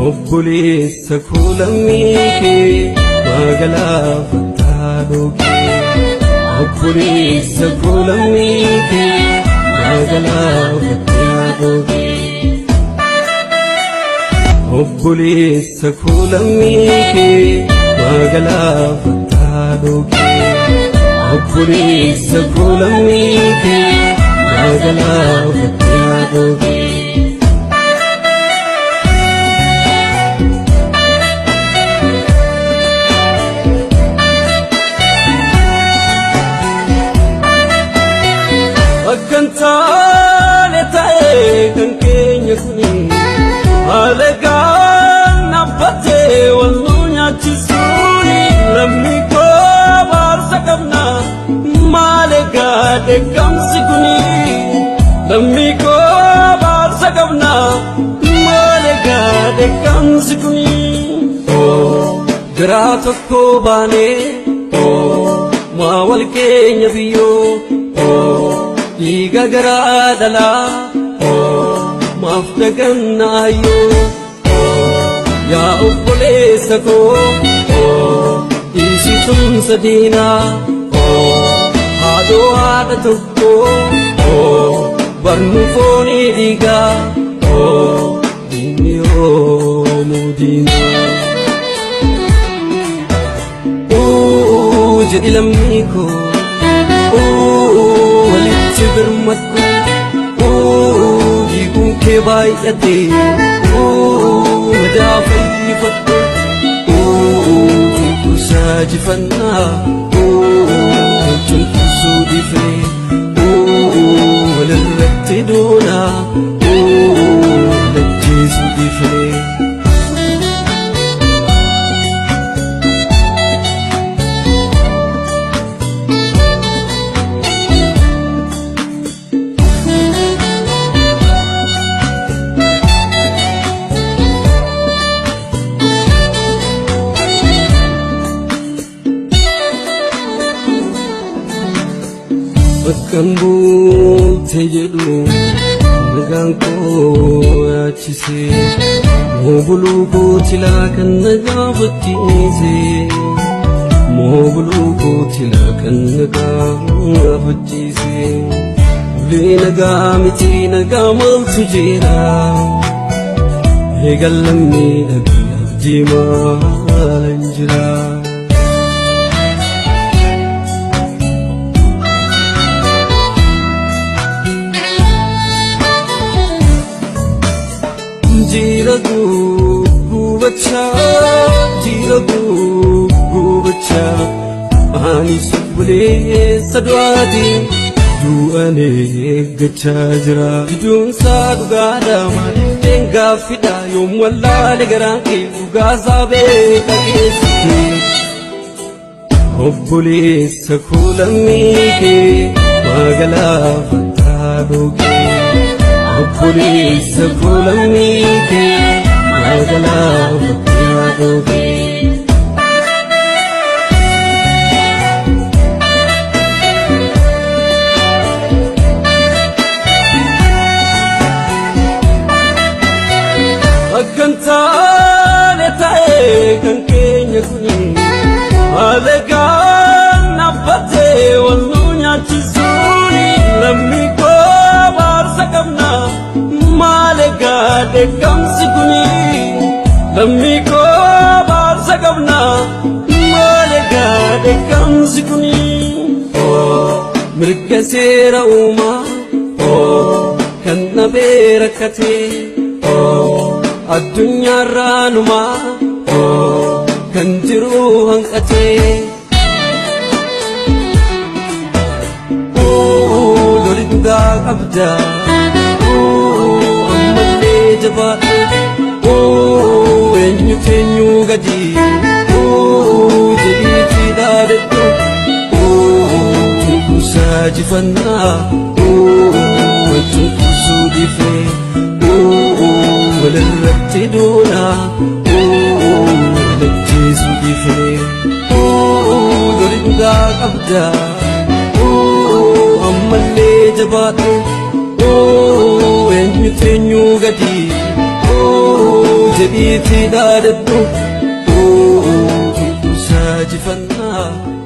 Obboleessa koo lammii kee maa galaafattaa dhookee? Obboleessa koo lammii kee maa galaafattaa dhookee? Obboleessa koo lammii kee maa galaafattaa dhookee? Obboleessa koo lammii kee maa galaafattaa dhookee? Akkan taane ta'ee kan keenya kuni haala gaan dhaabbatee wal nu nyaachisuuni lammii koo baarsa qabna maal egaa dheekkamsi kuni lammii koo baarsa qabna maal egaa dheekkamsi kuni. Garaa tokko baanee maa wal keenya biyyoo dhiiga garaa dhalaa maaf dagannaayyoo yaa obboleessa koo dhiisi tumsa diinaa haadhoo haadha tokko barnu foonii dhiigaa diinni yoomuu diinaa. Jedhi lammii koo walitti birmadhu dhiiguun kee baay'ate madaa fayyifadhu cunqursaa jifannaa cunqursuu dhiifne walirratti duunaa lajjeesuu dhiifne. Bakkan buute jedhu nagaan koo yaachise moo buluu kootilaa kan na gaafachiise moo buluu kootilaa kan na gaafachiise ulee nagaa miti nagaa maaltu jira eegan lammii dhabee abdii maalan jira. Jira gubachaa jira gubachaa ani obboleessa du'aatiin du'an eeggachaa jira. Jiduunsaa dhugaadha maaliif gaaffidha yoom wallaale garaan kee dhugaasaa beeka keessatti. Obboleessa koo lammii kee maa galaafattaa dhookee? Obboleessa koo lammii kee maa galaafattaa dhookee? Akkan taane ta'ee kan keenya kuni haala gaan dhaabbatee wal nu nyaachisuuni lammii koo baarsa qabna maal egaa dheekkamsi kuni lammii koo baarsa qabna maal egaa dheekkamsi kuni. Mirga seera uumaa kan dhabee rakkatee addunyaarraa numaa kan jiru hanqatee. Loli dhugaa qabda ammallee jabaadhu eenyu teenyuu gadi jedhiitii dhaadadhu cunqursaa jifannaa cunqursuu dhiifne walirratti duunaa walajjeesuu dhiifne loli dhugaa qabda ammallee jabaadhu eenyu teenyuu gadi Jedhiitii dhaadadhu. Saajifannaa.